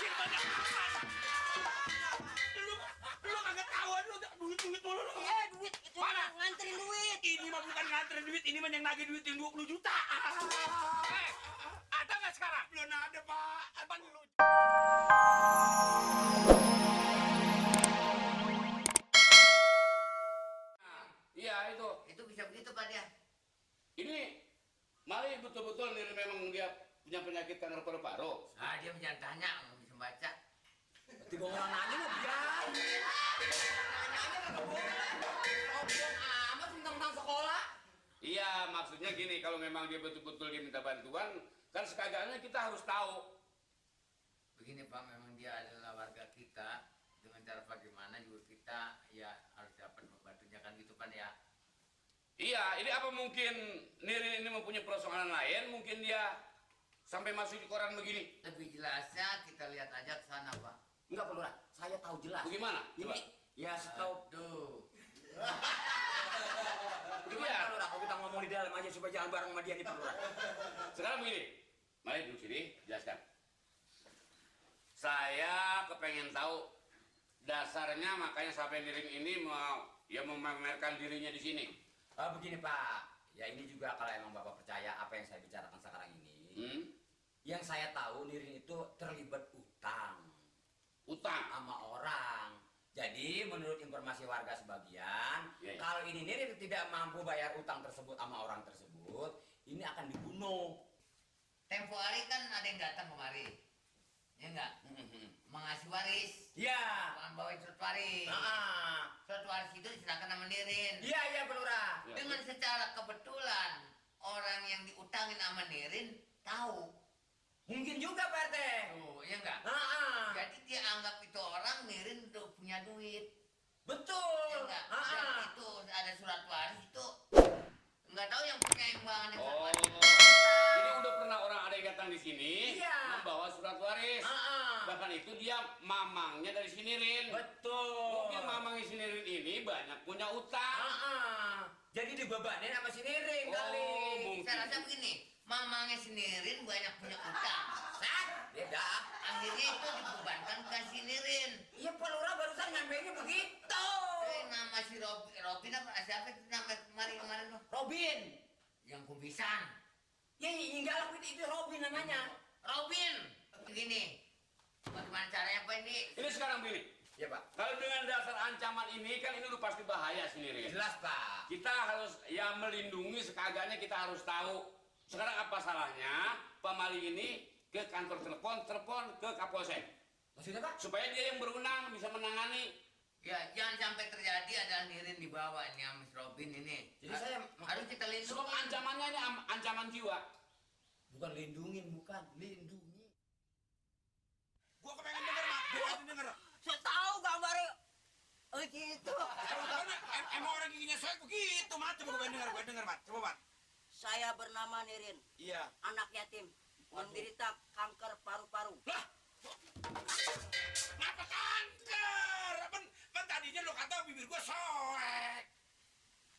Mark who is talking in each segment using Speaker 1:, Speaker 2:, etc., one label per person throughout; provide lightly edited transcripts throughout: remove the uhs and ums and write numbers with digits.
Speaker 1: kecil banyak. Lu kagak tahuan lu duit mulu lu.
Speaker 2: Iya, duit itu nganterin duit.
Speaker 1: Ini mah bukan nganterin duit, ini mah yang nagih duit yang 20 juta.
Speaker 3: Ada nggak sekarang?
Speaker 1: Belum ada, Pak. Abang lu.
Speaker 3: Iya itu.
Speaker 2: Itu bisa begitu Pak dia.
Speaker 3: Ini Mali betul-betul nih memang dia punya penyakit kanker paru-paru.
Speaker 2: Ah, dia jangan tanya, nggak bisa baca.
Speaker 1: Tiga orang nanya lu biar.
Speaker 2: Nanya nggak boleh. Sombong amat tentang sekolah.
Speaker 3: Iya, maksudnya gini, kalau memang dia betul-betul dia minta bantuan, kan sekagaknya kita harus tahu.
Speaker 2: Begini Pak, memang dia adalah warga kita. Dengan cara bagaimana juga kita ya harus dapat membantunya kan gitu Pak ya.
Speaker 3: Iya, ini apa mungkin Nirin ini mempunyai persoalan lain? Mungkin dia sampai masuk di koran begini.
Speaker 2: Lebih jelasnya kita lihat aja ke sana Pak.
Speaker 1: Enggak perlu lah, saya tahu jelas.
Speaker 3: Bagaimana? Coba.
Speaker 1: Ini ya setahu.
Speaker 2: Tuh.
Speaker 1: Gimana Pak Lurah? Kalau kita ngomong di dalam aja supaya jangan bareng sama dia nih Pak Lurah.
Speaker 3: Sekarang begini, mari duduk sini, jelaskan. Saya kepengen tahu dasarnya makanya sampai Nirin ini mau memamerkan dirinya di sini.
Speaker 4: Begini Pak, ya ini juga kalau emang Bapak percaya apa yang saya bicarakan sekarang ini. Yang saya tahu Nirin itu terlibat utang sama orang. Jadi menurut informasi warga sebagian, kalau ini Nirin tidak mampu bayar utang tersebut sama orang tersebut, ini akan dibunuh.
Speaker 2: Tempo hari kan ada yang datang kemari. Ya enggak? Mengasih waris.
Speaker 4: Iya.
Speaker 2: Bawain surat waris. Surat waris itu diserahkan sama Nirin.
Speaker 4: Iya Pak Lurah.
Speaker 2: Dengan secara kebetulan orang yang diutangin sama Nirin tahu.
Speaker 4: Mungkin juga Pak RT.
Speaker 2: Tuh, iya enggak? Jadi dia anggap itu orang Nirin udah punya duit.
Speaker 4: Betul.
Speaker 2: Iya enggak? Dan itu ada surat waris itu enggak tahu yang punya imbangan yang surat waris.
Speaker 3: Jadi udah pernah orang ada yang datang di sini membawa surat waris. Bahkan itu dia mamangnya dari si Nirin.
Speaker 4: Betul.
Speaker 3: Mungkin mamangnya si Nirin ini banyak punya utang.
Speaker 4: Jadi dibebanin sama si Nirin kali.
Speaker 3: Mungkin.
Speaker 2: Saya rasa begini, mamangnya si Nirin banyak punya utang.
Speaker 4: Beda.
Speaker 2: Akhirnya itu dibebankan ke si Nirin.
Speaker 4: Iya Pak Lurah barusan nyampeinnya begitu.
Speaker 2: Nama si Robin apa siapa itu nama kemarin tuh?
Speaker 4: Robin.
Speaker 2: Yang kubisan.
Speaker 4: Ya enggak lah itu Robin namanya.
Speaker 2: Robin. Begini. Bagaimana caranya Pak ini?
Speaker 3: Ini sekarang begini.
Speaker 4: Iya Pak.
Speaker 3: Kalau dengan dasar ancaman ini kan ini udah pasti bahaya si Nirin.
Speaker 4: Jelas Pak.
Speaker 3: Kita harus ya melindungi sekagaknya kita harus tahu. Sekarang apa salahnya Pak Mali ini ke kantor telepon ke Kapolsek.
Speaker 4: Maksudnya Pak?
Speaker 3: Supaya dia yang berwenang bisa menangani.
Speaker 2: Ya jangan sampai terjadi adalah Nirin dibawa ini sama Robin ini.
Speaker 4: Jadi saya
Speaker 2: harus kita lindungi.
Speaker 3: Sebab ancamannya ini ancaman jiwa.
Speaker 4: bukan lindungin, bukan lindungi.
Speaker 1: Gua kepengen denger, Mak. Gua pengen denger.
Speaker 2: Saya tahu gambarnya. Oh gitu.
Speaker 1: Emang orang giginya soek begitu, Mat. Coba gua denger, Mat. Coba, Mat.
Speaker 5: Saya bernama Nirin,
Speaker 1: Iya.
Speaker 5: anak yatim, menderita kanker paru-paru.
Speaker 1: Lah, kenapa kanker? Kan tadinya lo kata bibir gua soek.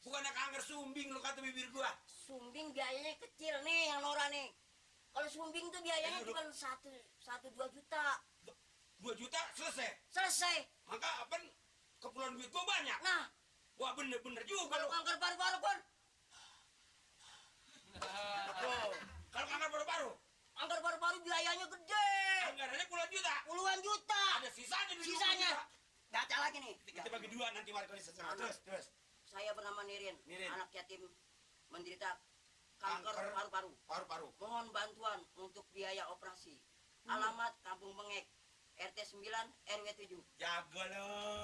Speaker 1: Bukannya kanker sumbing lo kata bibir gua.
Speaker 5: Sumbing biayanya kecil nih yang Nora nih. Kalau sumbing tuh biayanya cuma 1-2 juta.
Speaker 1: 2 juta selesai.
Speaker 5: Selesai.
Speaker 1: Maka apa? Keperluan duit gua banyak.
Speaker 5: Nah,
Speaker 1: Wah bener-bener juga
Speaker 5: kalau
Speaker 1: lo.
Speaker 5: kanker paru-paru kan,
Speaker 1: Kalau kanker paru-paru,
Speaker 5: kanker paru-paru biayanya gede.
Speaker 1: anggarannya puluhan juta.
Speaker 5: Puluhan juta.
Speaker 1: Ada sisanya di 20
Speaker 5: Sisanya.
Speaker 1: juta.
Speaker 5: Baca lagi nih.
Speaker 1: Kita bagi dua nanti warga setengah. Terus.
Speaker 5: Saya bernama Nirin,
Speaker 1: Nirin.
Speaker 5: anak yatim, menderita kanker paru-paru.
Speaker 1: Paru-paru.
Speaker 5: Mohon bantuan untuk biaya operasi. Alamat Kampung Bengek, RT 9 RW 7.
Speaker 1: Jago lo.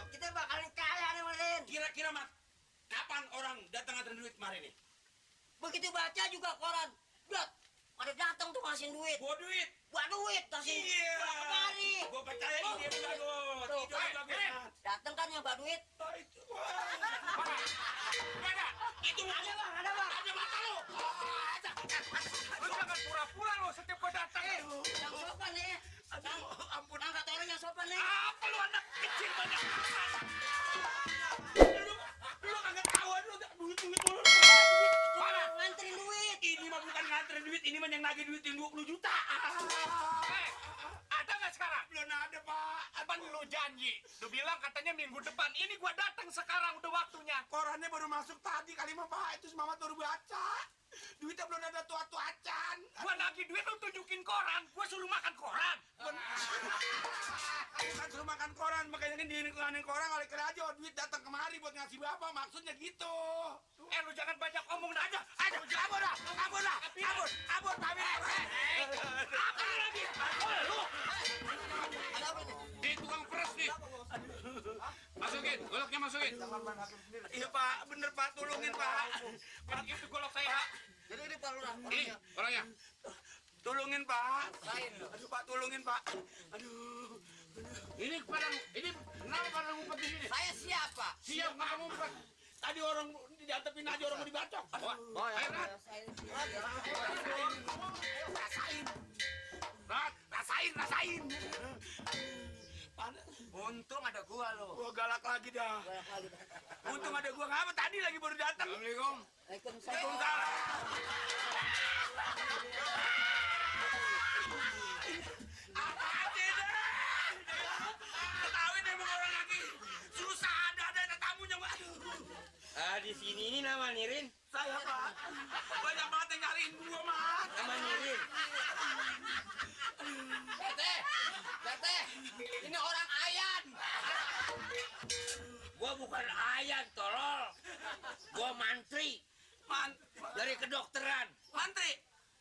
Speaker 5: Kita bakalan kaya nih, Nirin.
Speaker 1: Kira-kira Mat, kapan orang datang nganterin duit kemarin nih?
Speaker 5: Begitu baca juga koran, lihat, pada datang tuh ngasihin duit.
Speaker 1: Bawa duit.
Speaker 5: Buat duit, kasih
Speaker 1: Iya.
Speaker 5: berapa kali.
Speaker 1: Gua percaya ide lu bagus.
Speaker 5: Tuh,
Speaker 1: Ide lu bagus.
Speaker 5: datang kan yang bawa duit.
Speaker 1: Ah, itu. Mana? Itu
Speaker 5: Ada bang, ada bang.
Speaker 1: ada mata lu.
Speaker 3: Lu jangan pura-pura lo setiap gua datang.
Speaker 5: Yang sopan nih.
Speaker 1: Ampun.
Speaker 5: Angkat orang yang sopan nih.
Speaker 1: Apa lu anak kecil banyak? Lu kagak tahuan lu duit mulu.
Speaker 5: Mana? Nganterin duit.
Speaker 1: Ini mah bukan nganterin duit, ini mah yang nagih duit yang 20 juta. belum ada, Pak.
Speaker 6: Apa lu janji? Lu bilang katanya minggu depan. Ini gua datang sekarang, udah waktunya.
Speaker 1: Korannya baru masuk tadi kali mah, Pak. Itu Mamat baru baca. Duitnya belum ada tuat-tuacan.
Speaker 6: Gua nagih duit lu tunjukin koran. Gua suruh makan koran.
Speaker 1: Bukan suruh makan koran, makanya kan diinklanin koran kali kira aja duit datang kemari buat ngasih bapak, maksudnya gitu.
Speaker 6: Lu jangan banyak omong aja.
Speaker 1: Aduh, kabur dah, kabur, pamit.
Speaker 6: Apa lagi? Lu
Speaker 5: Ada apa nih?
Speaker 3: Di tukang peres nih. Masukin, goloknya masukin.
Speaker 1: Iya, Pak, bener, Pak, tolongin, Pak.
Speaker 6: Pak, itu golok saya.
Speaker 5: Jadi ini Pak Lurah.
Speaker 3: Ini orangnya.
Speaker 1: Tolongin, Pak.
Speaker 5: Lain lu.
Speaker 1: Aduh, Pak, tolongin, Pak. Aduh.
Speaker 3: Ini kenapa pada ngumpet di sini?
Speaker 5: Saya siapa?
Speaker 3: Siap nggak ngumpet?
Speaker 1: Tadi orang diantepin aja orang mau dibacok.
Speaker 3: Ayo, Rat.
Speaker 5: Saya siapa?
Speaker 1: Rasain. Panas.
Speaker 5: Untung ada gua lo.
Speaker 1: Gua galak lagi dah.
Speaker 5: Banyak lagi.
Speaker 1: Untung ada gua ngapa tadi lagi baru datang.
Speaker 3: Assalamualaikum.
Speaker 5: Waalaikumsalam.
Speaker 1: Apa aja dah. Ketahuin emang orang lagi susah ada tamunya, Pak.
Speaker 2: Di sini ini nama Nirin.
Speaker 1: Saya, Pak. Banyak banget yang nyariin gua, Mas.
Speaker 2: Nama Nirin.
Speaker 5: Tete, ini orang Ayan.
Speaker 2: Gua bukan Ayan, tolol. Gua mantri dari kedokteran.
Speaker 1: Mantri.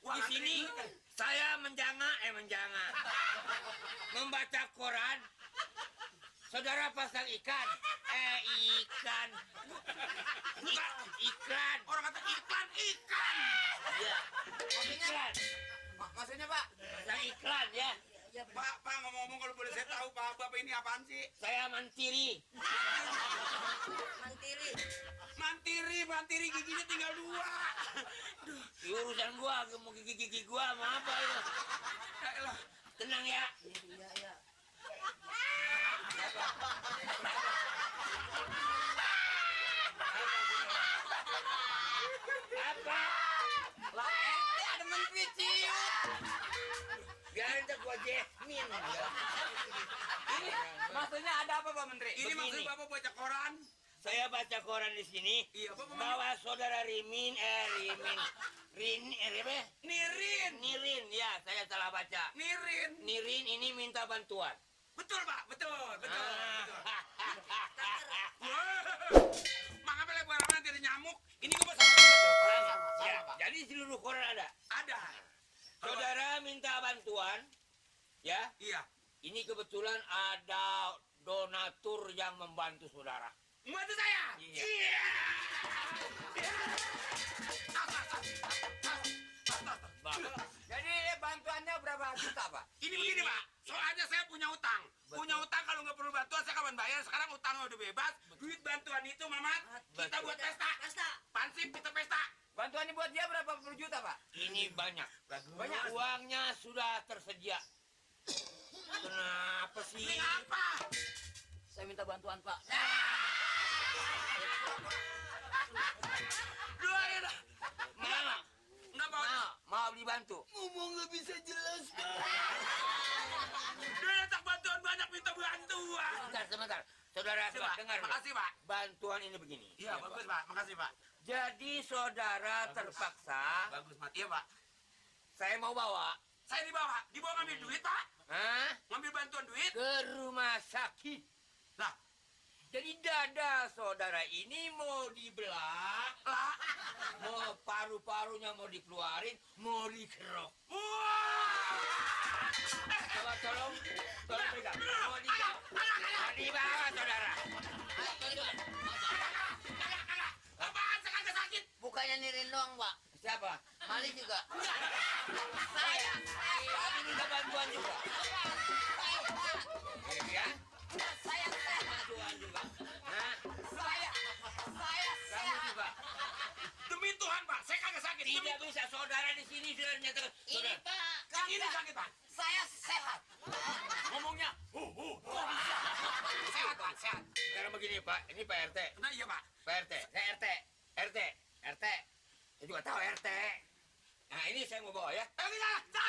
Speaker 2: Di sini saya menjanga. Membaca koran. Saudara pasang ikan. Iklan.
Speaker 1: Orang kata iklan.
Speaker 2: Iya. Iklan.
Speaker 5: Maksudnya Pak?
Speaker 2: Pasang iklan ya.
Speaker 5: Ya benar.
Speaker 1: Pak, ngomong-ngomong kalau boleh saya tahu, Pak, Bapak ini apaan sih?
Speaker 2: Saya mantiri.
Speaker 1: Mantiri giginya tinggal 2.
Speaker 2: Urusan gua, mau gigi gua sama apa itu? Tenang ya.
Speaker 5: Iya.
Speaker 2: Apa?
Speaker 5: Lah ente ada menteri ciut.
Speaker 2: Biarin tak gua Jasmine.
Speaker 5: Ini maksudnya ada apa Pak Menteri?
Speaker 1: Ini
Speaker 2: Begini.
Speaker 1: maksud Bapak baca koran?
Speaker 2: Saya baca koran di sini.
Speaker 1: Iya, Bapak
Speaker 2: Bahwa saudara Nirin, Nirin, ya saya salah baca. Nirin ini minta bantuan.
Speaker 1: Betul, Pak, betul. Makanya lebar nanti ada nyamuk. Ini gua pasang
Speaker 2: Ya, jadi seluruh koran ada.
Speaker 1: Ada.
Speaker 2: Saudara minta bantuan, ya.
Speaker 1: Iya.
Speaker 2: Ini kebetulan ada donatur yang membantu saudara.
Speaker 1: Membantu saya.
Speaker 2: Iya.
Speaker 5: Jadi bantuannya berapa juta Pak?
Speaker 1: Ini begini, Pak. Soalnya saya punya utang. Punya utang kalau nggak perlu bantuan saya kapan bayar. Sekarang utangnya udah bebas. Duit bantuan itu, Mamat, kita buat pesta. Pansip kita pesta.
Speaker 5: Bantuannya buat dia berapa puluh juta Pak?
Speaker 2: Ini banyak.
Speaker 5: Banyak.
Speaker 2: Uangnya sudah tersedia. Kenapa sih?
Speaker 1: Ini apa?
Speaker 5: Saya minta bantuan Pak.
Speaker 1: Doain dah.
Speaker 2: Mau,
Speaker 1: Nggak mau.
Speaker 2: mau dibantu.
Speaker 1: Ngomong nggak bisa jelas. Dia datang bantuan banyak minta bantuan.
Speaker 2: Sebentar. Saudara,
Speaker 1: Pak.
Speaker 2: dengar.
Speaker 1: Makasih, Pak.
Speaker 2: Bantuan ini begini.
Speaker 1: Iya, bagus, Pak. Makasih, Pak.
Speaker 2: Jadi saudara terpaksa,
Speaker 1: Bagus, Pak. Iya, Pak.
Speaker 2: saya mau bawa
Speaker 1: Saya dibawa ngambil duit, Pak. Ngambil bantuan duit.
Speaker 2: ke rumah sakit.
Speaker 1: Lah,
Speaker 2: Jadi dada saudara ini mau dibelah,
Speaker 1: lah.
Speaker 2: mau paru-parunya mau dikeluarin, mau dikerok.
Speaker 1: Wah!
Speaker 2: Coba tolong pegang. Mau dibawa saudara.
Speaker 1: Apaan saya kagak sakit?
Speaker 5: Bukannya Nirin doang Pak.
Speaker 2: Siapa?
Speaker 5: Mali juga.
Speaker 2: Saya. Kami minta bantuan juga. Ya?
Speaker 5: Saya
Speaker 2: Bantuan juga. Hah? Kamu juga.
Speaker 1: Demi Tuhan, Pak. Saya kagak sakit.
Speaker 2: Tidak bisa saudara di sini sudah nyatakan.
Speaker 5: Ini
Speaker 2: Saudara.
Speaker 5: Pak.
Speaker 1: Ini sakit, Pak.
Speaker 5: Saya sehat.
Speaker 1: Ngomongnya.
Speaker 2: Sehat, Pak. Sehat. Sekarang begini, Pak. Ini Pak RT.
Speaker 1: Nah, iya, Pak.
Speaker 2: Pak RT. Saya RT. RT. Saya juga tahu RT. Nah, ini saya mau bawa ya.
Speaker 1: Jangan.